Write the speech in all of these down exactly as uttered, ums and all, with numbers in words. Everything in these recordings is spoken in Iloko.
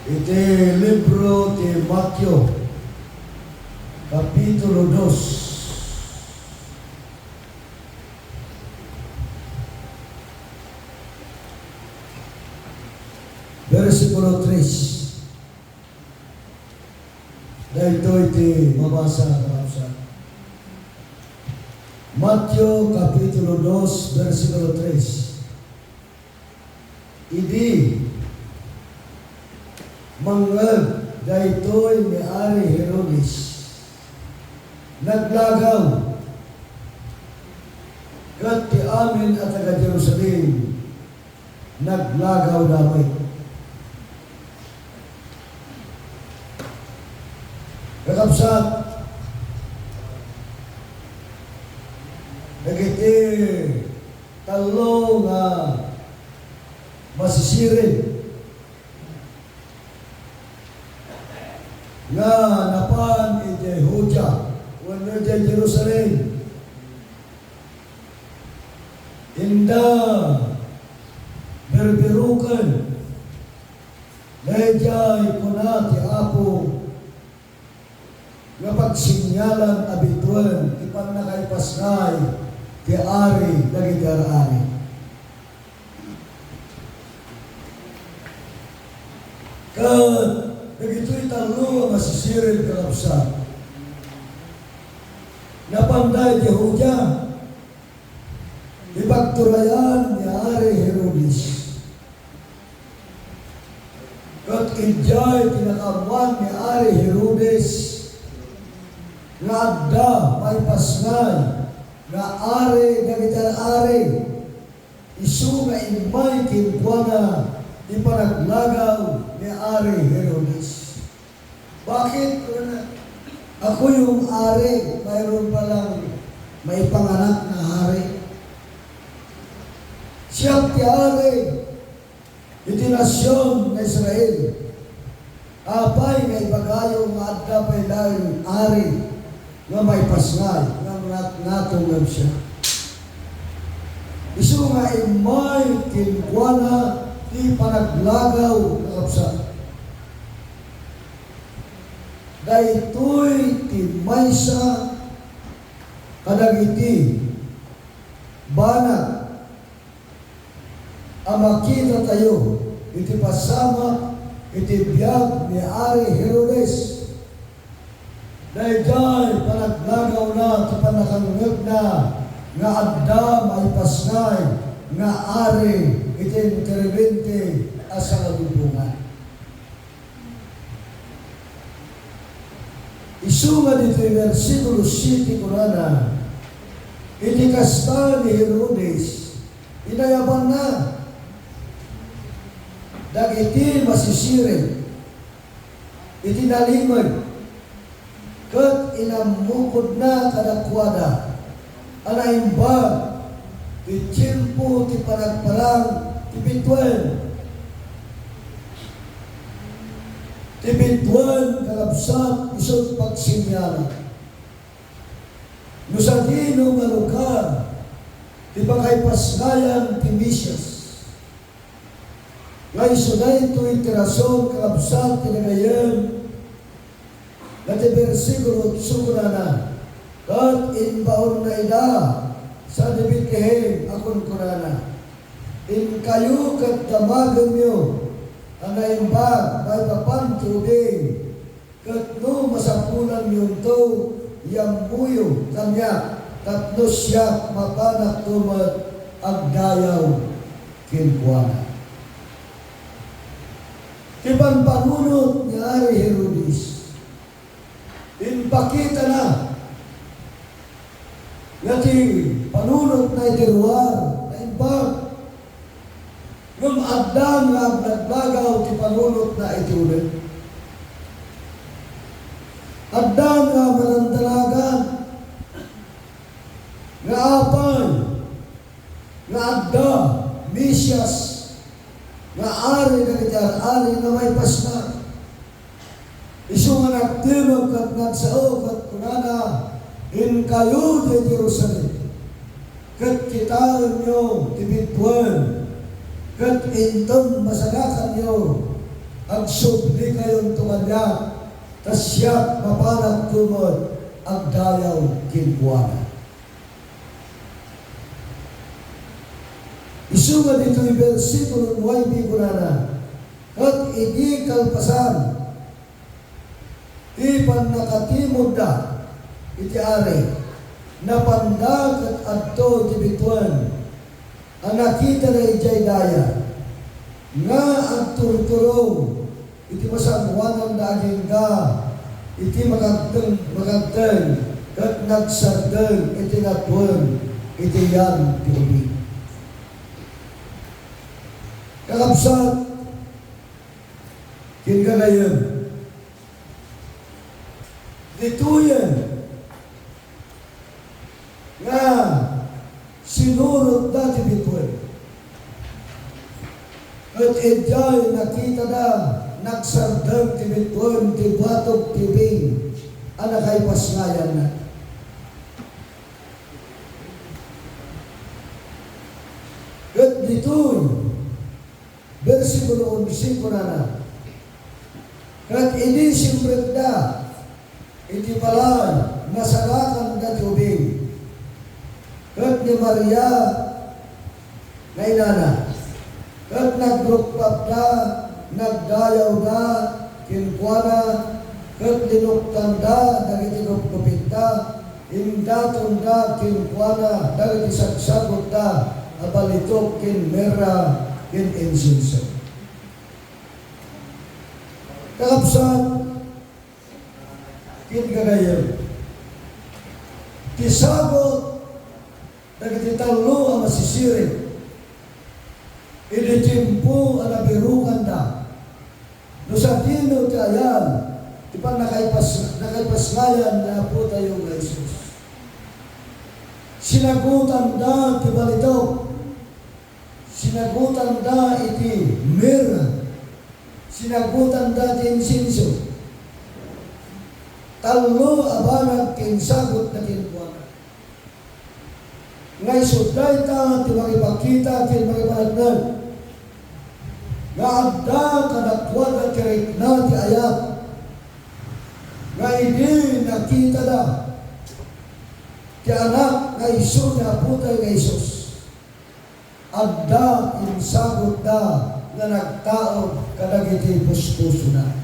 Iti libro ti Mateo, Kapitulo dos, bersikulo tres. Daytoy ti mabasa, kakabsat. Mateo, Kapitulo dos, bersikulo tres. Idi mangngeg daytoy ni Ari Herodes, naglagaw, ket ti amin a taga-Jerusalem naglagawda met. Kakabsat, dagiti tallo nga masisiren nga napan idiay Judea wenno idiay Jerusalem, inda birbiruken daydiay kuna ti Apo nga pagsinyalan a bituen ti pannakaipasngay ti Ari dagiti ar-ari. Ket dagitoy tallo a masisiren, kakabsat, napanda iti Judea ti pagturayan ni Ari Herodes. Ket idiay ti nakaammuan ni Ari Herodes nga adda maipasngay nga ari dagiti ar-ari, isu nga immay kenkuana ti panaglagaw ni Ari Herodes. Bakit? Kunana, "Ako yung ari, mayroon palang maipanganak na hari. Siak ti ari iti nasion nga Israel. Apay nga ibagayo nga adda pay laeng ari nga maipasngay nga ngat-, ngatongem siak?" Isu nga immay kenkuana ti panaglagaw, kakabsat. Daytoy ti maysa kadagiti banag a makitatayo iti pasamak iti biag ni Ari Herodes. Daydiay panaglagawna ti pannakangngegna nga adda maipasngay nga ari iti inkribente a sangalubongan. Isu nga ditoy bersikulo siete kunana, iti kasta ni Herodes, inayabanna dagiti masisiren iti nalimed ket inammukodna kadakuada a naimbag ti tiempo ti panagparang ti bituen. Ti bituen, kakabsat, isu ti pagsinyalan no sadino nga lugar ti pakaipasngayan ti Mesias. Nga isu daytoy ti rason, kakabsat, ti nagayyem nga ti bersikulo otso kunana, "Ket imbaonna ida sadi Betlehem a kunkunana, 'Inkayo ket damagenyo a naimbag maipapan ti ubing, ket no masapulanyo, iammoyo kaniak tapno siak mapanakto met agdayaw kenkuana.'" Ti pampanunot ni Ari Herodes, impakitana nga ti panunotna iti ruar naimbag. Ngem adda nga aglaglagaw ti panunotna iti uneg. Adda nga manandalagan nga apay nga adda Mesias nga ari dagiti ar-ari nga maipasna. Isu nga nagdemag ket nagsao ket kunana, "Inkayo diay Jerusalem, ket kitaenyo ti bituen, ket inton masarakanyo, Agsublikayon to kaniak, ta siak mapanakto met agdayaw kenkuana. Isu nga ditoy bersikulo nuebe kunana, ket idi kalpasan ti pannakatimudda iti ari, napanda ket adto iti bituen a nakitada idiay daya nga agturturong iti masangoananda agingga iti makagteng-, makagteng ket nagsardeng iti natuen iti yan ti ubing. Kakabsat, ken gagayyem, ditoyen nga sinurotda ti bituen. Ket idiay nakitada, nagsardeng ti bituen ti batog ti ubing a nakaipasngayanna. Ket ditoy, bersikulo onse, kunana, ket idi simrekda iti balay, nasarakanda ti ubing. Ket ni Maria nga inana, ket nagrukpapda, nagdayawda kenkuana, ket linuktanda dagiti gupgupitta, indatonda kenkuana dagiti sagsagotta a balitok ken mirra ken insenso. Kakabsat, ken gagayyem, ti sagut dagiti tallo a masisirib idi tiempo a nabirokanda no sadino ti ayan ti pannakaipas-, nakaipasngayan ni Apotayo nga Jesus. Sinagutanda ti balitok. Sinagutanda iti mirra. Sinagutanda ti insenso. Tallo a banag ti insagutda kenkuana. Nga isu dayta ti mangipakita ken mangipaneknek nga adda kadakuada ti rikna ti ayat, nga idi nakitada ti Anak nga isu ni Apotayo nga Jesus, adda insagutda nga nagtaud kadagiti puspusona.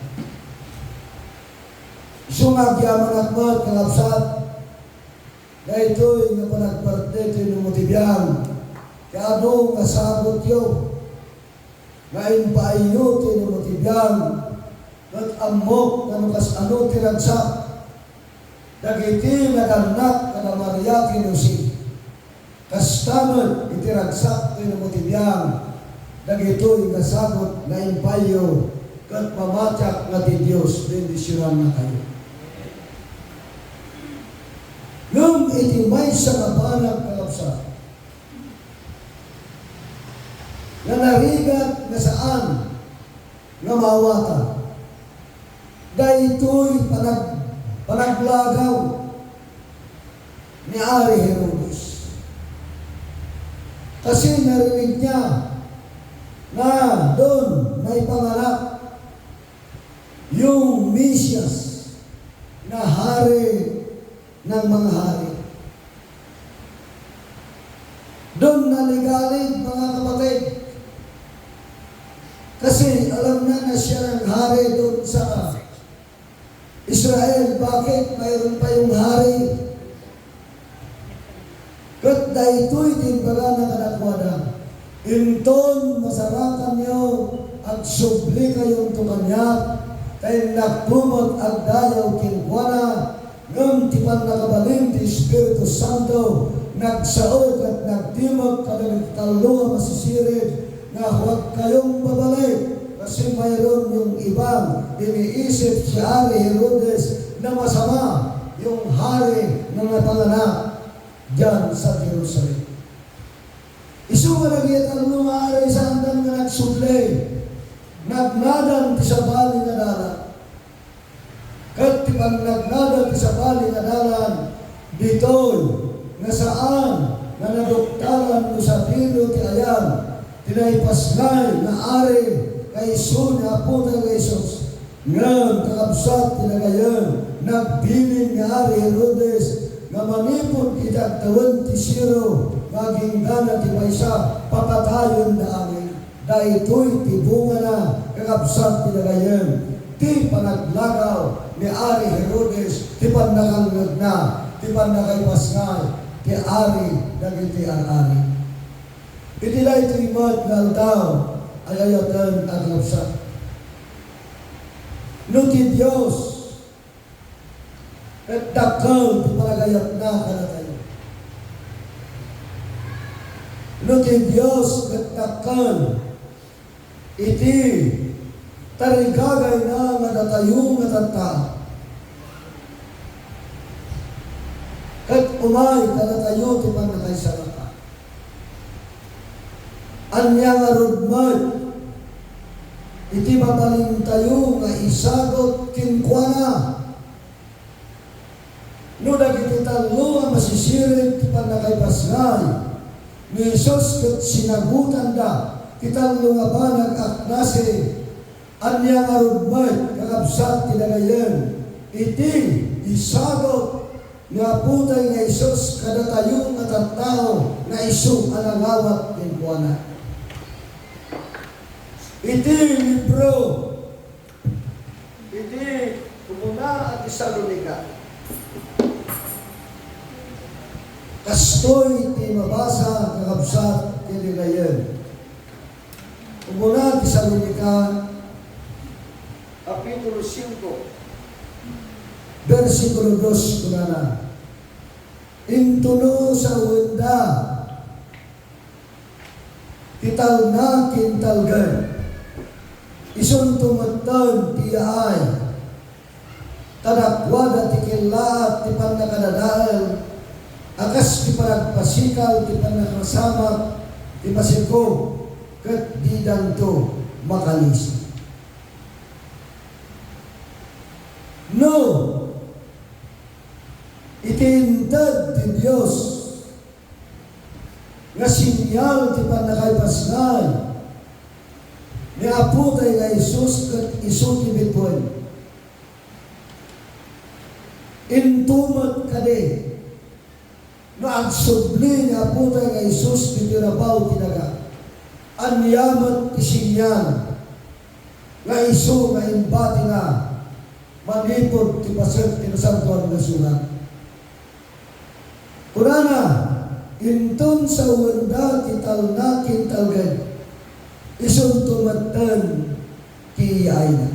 Isu nga agyamanak met, kakabsat, daytoy nga panagparti ti inummo ti biang, ti adu nga sagutyo nga impaayyo ti inummo ti biang, ket ammok nga no kasano ti ragsak dagiti nagannak kada Maria ken Jose. Kasta met iti ragsak ti inummo ti biang, dagitoy nga sagut nga impaayyo, ket mamatiak nga ti Dios bendisionannakayo. Ngem iti maysa nga banag, kakabsat, nga narigat nga saan nga maawatan, daytoy panag-, panaglagaw ni Ari Herodes. Kasi narinig niya nga don maipanganak yung Mesias na Hari ng mga hari. Don naligalig, mga kapatid. Kasi alam na na siya ang hari doon sa Israel. Bakit? Mayroon pa yung hari. Ket daytoy ti imbagana kadakuada, "Inton masarakanyo, agsublikayon to kaniak, ta innakto met agdayaw kenkuana, ngem ti pannakabalin ti Espiritu Santo nagsao ket nagtimek kadagiti tallo a masisirib nga huwag kayong babalik, kasi mayroon yung ibang iniisip si Hari Herodes na masama yung hari na napanganak diyan sa Jerusalem." Isu nga dagiti tallo nga ari, saandan nga nagsubli, nagnadan ti sabali nga dalan. Ket ti pannagnadan ti sabali nga dalan, ditoy nga saan nga naduktalan no sadino ti ayan ti naipasngay nga ari nga isu ni Apotayo nga Jesus. Ngem kakabsat ti nagayem, nagbilin ni Ari Herodes nga manipud iti agtawen ti Sirio nga aginggana ti maysa, papatayenda amin. Daytoy ti bungana, kakabsat ti nagayem, ti panaglagaw ni Ari Herodes, ti pannakangngegna, ti pannakaipasngay ti ari dagiti ar-ari. Iti daytoy met nga aldaw, ay-ayaten a kakabsat, no ti Dios ket dakkel ti panagayatna kadatayo. No ti Dios ket dakkel iti tarigagayna nga datayo nga tattao. Ket umay kadatayo ti pannakaisalakan. Ania ngarud met iti mabalintayo nga isagut kenkuana? No dagiti tallo a masisirib ti pannakaipasngay ni Jesus ket sinagutanda ti tallo nga banag a klase, ania ngarud met, kakabsat ti nagayem, iti isagut ni Apotay nga Jesus kadatayo nga tattao nga isu a nangawat kenkuana? Iti libro iti umuna a Tesalonica. Kastoy ti mabasa, kakabsat, ti nagayem. Umuna a Tesalonica, Kapitulo singko, bersikulo dos, kunana, "Intono sawenda ti talna ken talgen, isunto metten ti yaay. Ta dakuada ti kellaat ti pannakadadael a kas ti panagpasikal ti pannakasamak ti masikog ket didanto makalisi." No iti inted ti Dios nga senial ti pannakaipasngay ni Apotay nga Jesus ket isu ti bituen, into met kadi no agsubli ni Apotay nga Jesus ditoy rabaw ti daga, ania met ti senial nga isu nga imbatina manipud ti paset ti Nasantoan nga Surat? Kunana, "Inton sawenda ti talna ken talgen, isunto metten ti yaayna."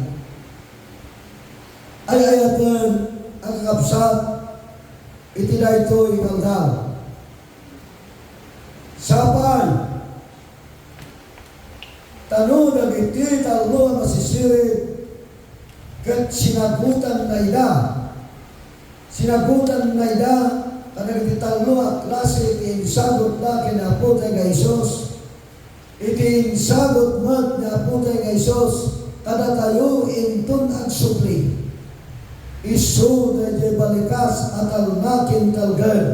Ay-ayaten a kakabsat iti daytoy nga aldaw. Sapay, ta no dagiti tallo a masisirib ket sinagutanna ida, sinagutanna ida kadagiti tallo a klase ti insagutda ken ni Apotay nga Jesus, iti insagut met ni Apotay nga Jesus kadatayo inton agsubli, isu daytoy balikas a talna ken talgen.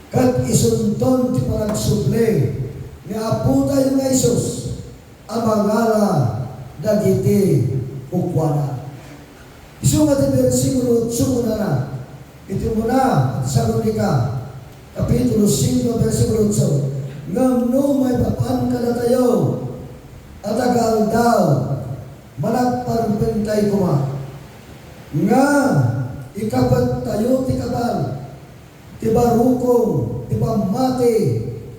Ket isunton ti panagsubli ni Apotay nga Jesus a mangala dagiti kukuana. Isu nga ti bersikulo otso kunana, iti umuna a Tesalonica, Kapitulo singko, bersikulo otso, "Ngem no maipapan kadatayo a taga-aldaw, managparpentay koma nga ikapettayo ti kabal, ti barukong, ti pammati,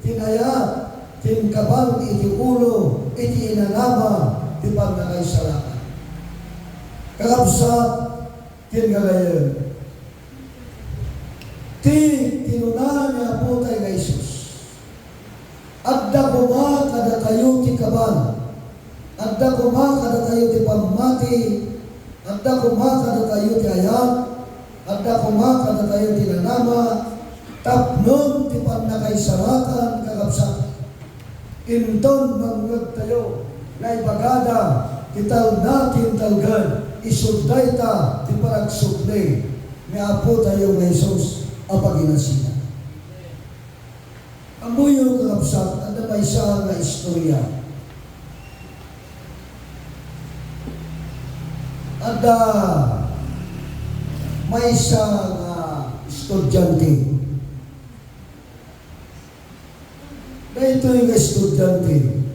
ti nayat, ti inkabal iti ulo, iti inanama, ti pannakaisalakan." Kakabsat, ken gagayyem, ti kinuna ni Apotay nga Jesus, "Adda koma kadatayo ti kabal. Adda koma kadatayo ti pammati. Adda koma kadatayo ti ayat. Adda koma kadatayo ti nanama. Tapno ti pannakaisalakan, kakabsat, inton mangngegtayo nga ibagada ti talna ken talgen, isu dayta ti panagsubli ni Apotayo nga Jesus a paginasinna." Ammoyo, kakabsat, adda maysa nga istorya. Adda maysa nga estudiante. Daytoy nga estudiante,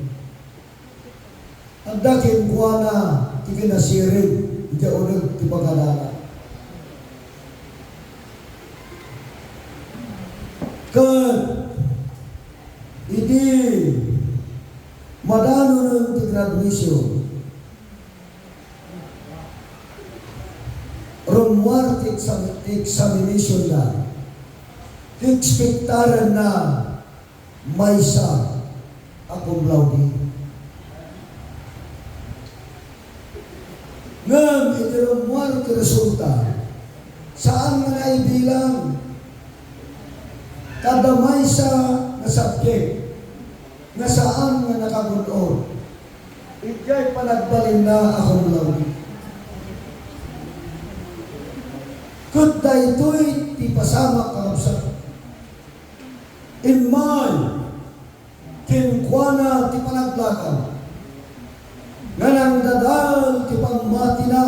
adda kenkuana ti kinasirib iti uneg ti pagadalan. Ket idi madanonen ti graduation, rummuar ti exam-, ti examination na, ti expectaranna maysa a cum laude. Ngem idi rummuar ti resulta, saan nga naibilang kada maysa nga subject nga saan nga nakagun-od. Idiay panagbalinna a cum laude. Ket daytoy ti pasamak, kakabsat. Immay kenkuana ti panaglagaw nga nangdadael ti pammatina,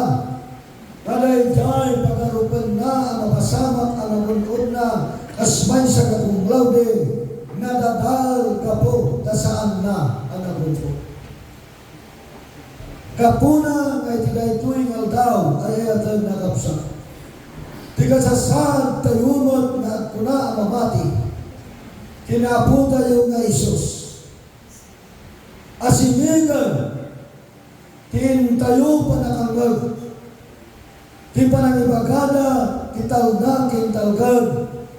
nga daydiay pagarupenna a mapasamak a nagun-odna kas maysa nga cum laude, nadadael gapu ta saanna a nagun-od. Gapuna nga iti daytoy nga aldaw, ay-ayaten, kakabsat, ti kasasaadtayo met nga agkuna a mamati ken Apotayo nga Jesus a simingir ti intayo pannakangngeg. Ti panangibagada ti talna ken talged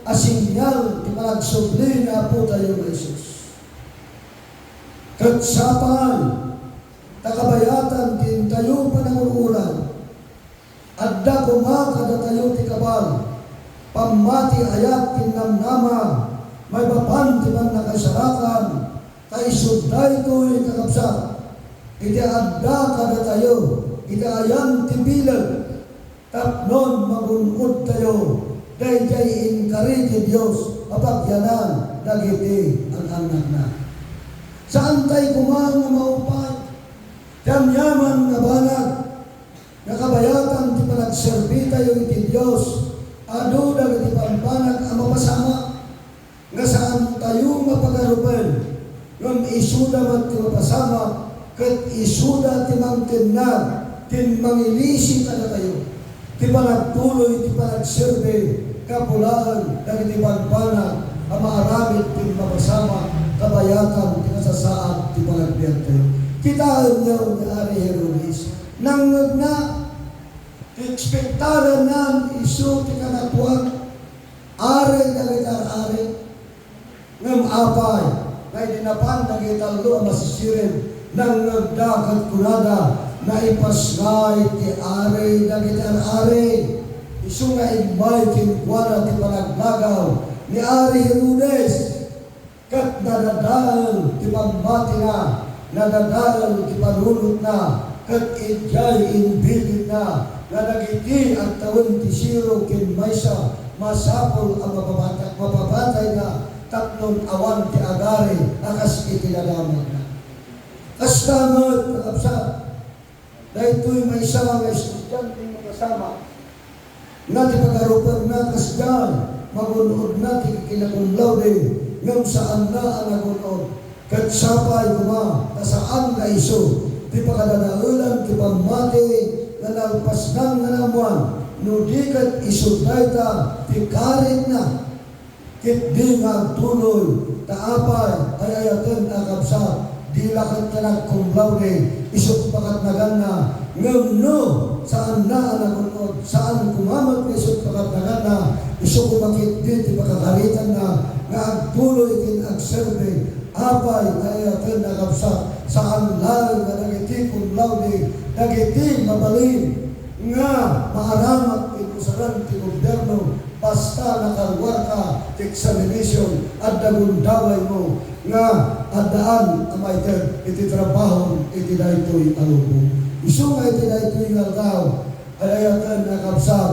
a senyal ti panagsubli ni Apotayo nga Jesus. Ket sapay ta kabayatan ti intayo panangur-uray, adda koma kadatayo ti kabal, pammati, ayat ken namnama maipapan ti pannakaisalakan, ta isu daytoy, kakabsat, iti adda kadatayo iti ayan ti bileg tapno magun-odtayo daydiay inkari ti Dios a pagyanan dagiti an-annakna. Saantay koma nga maupay ti aniaman nga banag nga kabayatan ti panagserbitayo iti Dios, adu dagiti bambanag a mapasamak nga saantayo nga pagarupen, ngem isuda met ti mapasamak, ket isuda ti mangtennag ken mangilisi kadatayo ti panagtuloy ti panagserbi gapu laeng dagiti bambanag a maaramid ken mapasamak kabayatan ti kasasaad ti panagbiagtayo. Kitaenyo ni Ari Herodes, nangngegna ti ekspektaranna isu ti Kangatoan, Ari dagiti ar-ari. Ngem apay nga idi napan dagiti tallo a masirib, nangngegda ket kunada, "Naipasngay ti Ari dagiti ar-ari." Isu nga immay kenkuana ti panaglagaw ni Ari Herodes, ket nadadael ti pammatina, nadadael ti panunotna, ket idiay imbilitna nga dagiti agtawen ti siro ken maysa, masapul a mapapata-, mapapatayda tapno awan ti agari a kas iti nadamagna. Kasta met, kakabsat, daytoy maysa nga estudiante nga mapasamak nga ti pagarupenna kasdiay, magun-odna ti kinakumlaude, ngem saanna a nagun-od. Ket sapay koma ta saan nga isu ti pakadadaelan ti pammati nga nalpasnan nga naammoan, no di ket isu dayta ti karitna. Ket di nga agtuloy, ta apay, ay-ayaten a kabsat, di la ket nagcum laude, isu pakatnaganna, ngem no, saanna a nagun-od, saan koma met nga isu pakatnaganna, isu koma ketdi ti pakakaritanna, nga agtuloy ken agserbi, apay, ay-ayaten a kabsat, saan laeng nga dagiti cum laude, dagiti mabalin nga maaramat ken usaran ti gobyerno, basta nakaruarka ti examination, adda gundawaymo nga addaan a maited iti trabahom iti daytoy a lubong. Isu nga iti daytoy nga aldaw, ay-ayaten a kabsat,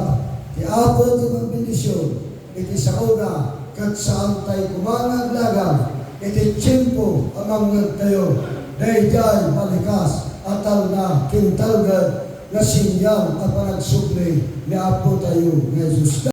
ti Apo ti mangbendision iti saona, ket saantay koma nga aglagan iti tiempo a mangngegtayo daydiay malikas a talna ken talged nga sinyal a panagsubli ni Apo tayo nga Jesus.